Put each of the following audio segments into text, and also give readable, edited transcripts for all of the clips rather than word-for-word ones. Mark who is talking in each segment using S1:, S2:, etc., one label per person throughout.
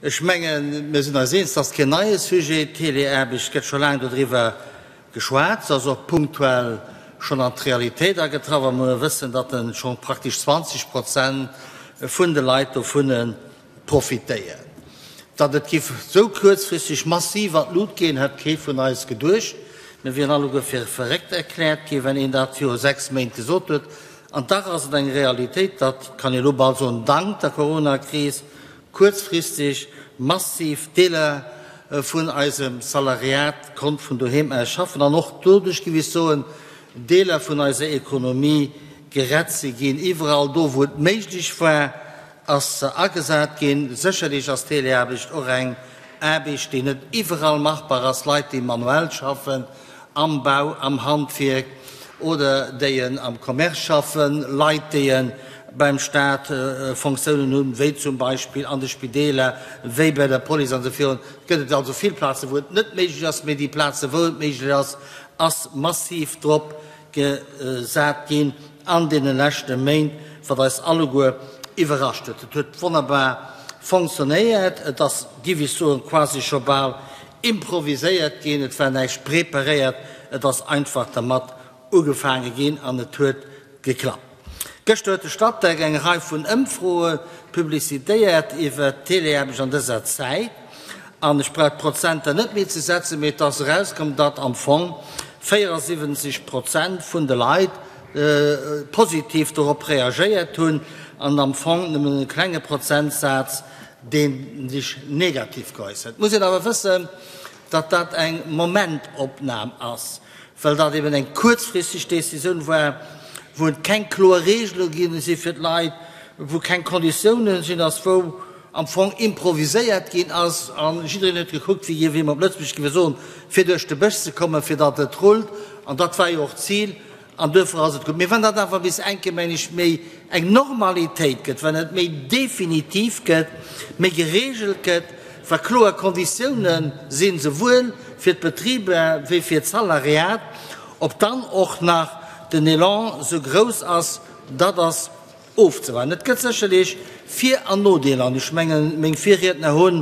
S1: Ech mengen, mir sinn eis eens, et ass keen neie Sujet, d'Teleaarbecht gëtt scho laang dodriwwer geschwat, se ass och punktuell schonn an d'Realitéit agetraff a mir wëssen, datt scho praktesch 20 Prozent vun de Leit dovun profitéieren. Datt et giff esou kuerzfristeg massiv an d'Lut ginn, hätt kee vun eis geduecht. Mir wieren alleguer fir verréckt erkläert ginn, wenn een dat viru 6 Méint gesot huet. An dach ass et eng Realitéit, datt, kann ee lo bal soen, dank der Coronakris kuerzfristeg massiv Deeler vun eisem Salariat konnt vun doheem aus schaffen an och doduerch, giff ech soen, Deeler vun eiser Ekonomie gerett si ginn. Iwwerall do, wou et méiglech war, ass se agesat ginn. Sécherlech ass Teleaarbecht och eng Aarbecht, déi net iwwerall machbar ass. Leit, déi manuell schaffen, am Bau, am Handwierk oder déi am Commerce schaffen, Leit, déi beim Staat Fonctiounen hunn, wéi zum Beispill an de Spideeler, wéi bei der Police an esou virun. Et gëtt et also vill Plazen, wou et net méiglech ass, mee déi Plazen, wou et méiglech ass, ass massiv drop gesat ginn an deene leschte Méint, wat eis alleguer iwwerrascht huet. Et huet wonnerbar fonctionnéiert. Et ass, géif ech soen, quasi scho bal improviséiert ginn. Et war näischt preparéiert. Et ass einfach dermat ugefaange ginn an et huet geklappt. Gëschter huet de Statec eng Rei vun Ëmfroe publizitéiert iwwert d'Teleaarbecht an dëser Zäit. An ech brauch d'Prozenter net méi ze setzen, mee et ass erauskomm, datt am Fong 74 Prozent vun de Leit positiv dorop reagéiert hunn an am Fong nëmmen e klenge Prozentsaz, dee sech negativ geäussert. Et muss een awer wëssen, datt dat eng Momentopnam ass, well dat eben eng kuerzfristeg Décisioun war, wou et keng kloer Reegele gi si fir d'Leit, wou keng Konditiounen sinn, ass, wou am Fong improviséiert ginn ass a jiddereen huet gekuckt, wéi wéi mer op Lëtzebuergesch géife soen, fir duerch de Bësch ze kommen, fir datt et rullt. An dat war jo och d'Zil an duerfir ass et gutt. Mee wann dat awer bis eng Kéier, meng ech, méi eng Normalitéit gëtt, wann et méi definitiv gëtt, méi geregelt gëtt, wa kloer Konditiounen sinn, souwuel fir d'Betriber wéi fir d'Salariat, ob dann och nach den Elan esou grouss ass, dat ass ofzewaarden. Et gëtt sécherlech Vir an Nodeeler, an ech mengen, meng Virriedner hunn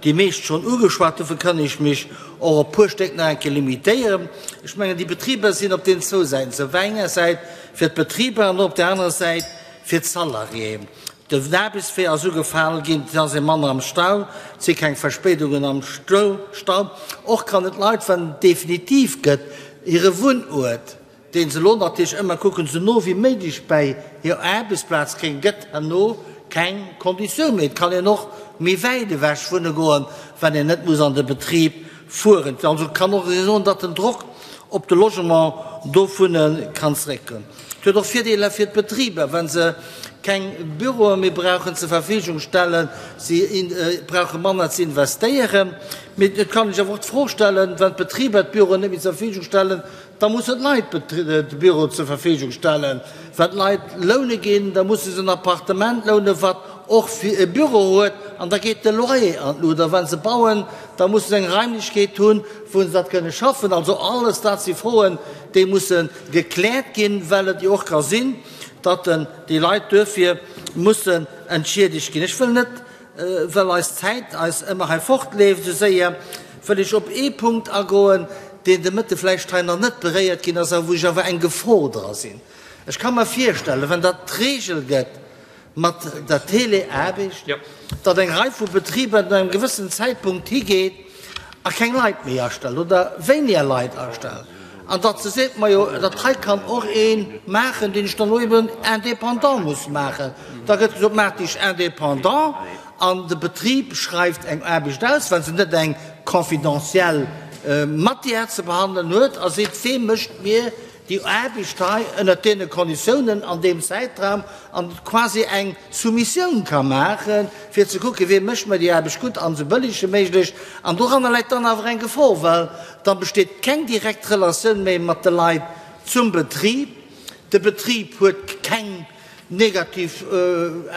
S1: déi meescht schonn ugeschwat, dofir kann ech mech och op e puer Stéck nach eng Kéier limitéieren. Ech mengen, déi Betriber sinn op deenen zwou Säiten, op der enger Säit fir d'Betriber an op der anerer Säit fir d'Salariéen. Den Aarbechtswee ass ugefal ginn, et ass ee manner am Stau, et si keng Verspéidungen am Stau. Och kann et Leit, wann et definitiv gëtt, hire Wunnuert, deen se elo natierlech ëmmer kucken, esou no wéi méiglech bäi hir Aarbechtsplaz kréien, gëtt herno keng Konditioun méi. Et kann een och méi wäit ewech wunne goen, wann een net muss an de Betrib fueren. Also kann och ee soen, datt den Drock op de Logement dovun kann zeréckgoen. Et huet och Virdeeler fir d'Betriber, wa se keng Büroe méi brauchen zur Verfügung stellen, si brauche manner ze investéieren. Mee et kann ee sech awer och d'Fro stellen, wann d'Betriber d'Büroen net méi zur Verfügung stellen, Da mussen d'Leit de Büro zur Verfügung stellen. Wann d'Leit loune ginn, da musse se en Appartement lounen, wat och e Büro huet, an da geet de Loyer an d'Lut. A wa se bauen, da musse se eng Raimlechkeet hunn, wou se dat kënne schaffen. Also alles dat si Froen, déi musse gekläert ginn, well et jo och ka sinn, datt déi Leit duerfir mussen entschiedegt ginn. Ech wëll net Well eis Zäit eis ëmmer hei fortleeft esou séier, wëll ech op ee Punkt agoen, deen de Mëtte vläicht hei nach net beréiert ginn ass a wou ech awer eng Gefor dra sinn. Ech ka mer virstellen, wann dat d'Regel gëtt mat der Teleaarbecht, datt eng Rei vu Betriber no engem gewëssenen Zäitpunkt higeet a keng Leit méi astellt oder wéiniger Leit astellt an datt se seet, Majo, dat hei kann och ee maachen, deen ech dann elo eben indépendant muss maachen. Da gëtt gesot, Maach dech indépendant an de Betrib schreift eng Aarbecht aus, wa se net eng confidentiel Matière ze behandelen huet, a seet, Wee mécht mir déi Aarbecht hei ënnert deene Konditiounen an deem Zäitraum an quasi eng Soumissioun ka maachen, fir ze kucken, wee mécht mer déi Aarbecht gutt an esou bëlleg wéi méiglech. An doranner läit dann awer eng Gefor, well da besteet keng direkt Relatioun méi mat de Leit zum Betrib. De Betrib huet keng negativ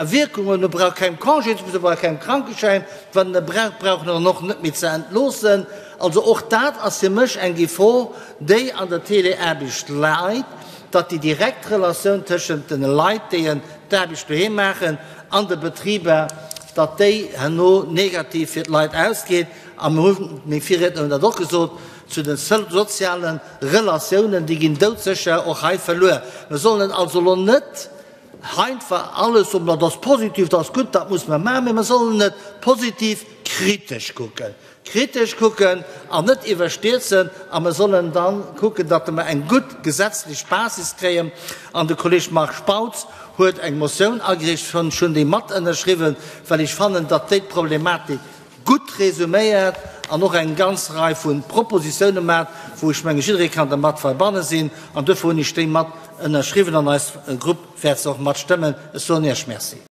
S1: Wierkungen, e brauch keng Congé ze bezuelen, e brauch keng Krankeschäin, wann en e brauch, brauch en en och net méi ze entloossen. Also och dat ass fir mech eng Gefor, déi an der Teleaarbecht läit, datt déi direkt Relatioun tëschent de Leit, déi en d'Aarbecht doheem maachen, an de Betriber. datt déi herno negativ fir d'Leit ausgeet. A mir hunn, meng Virriedner hunn dat och gesot, zu de soziale Relatiounen, déi ginn doudsécher och hei verluer. Mir sollen also elo net einfach alles soen, dat ass positiv, dat ass gutt, dat muss mer maachen, mee mer sollen et positiv kritesch kucken. Kritesch kucken an net iwwerstierzen. A mer sollen da kucken, datt mer eng gutt gesetzlech Basis kréien. An de Kolleg Marc Spautz huet eng Motioun agereecht, ech hunn déi mat ënnerschriwwen, well ech fannen, datt déi d'Problematik gutt resuméiert an och eng ganz Rei vu Propositioune maacht, wou ech menge jidderee kann dermat verbanne sinn. An duerfir hunn ech déi mat ënnerschriwwen an eis Grupp wäert se och matstëmmen. Ech soen Iech Merci.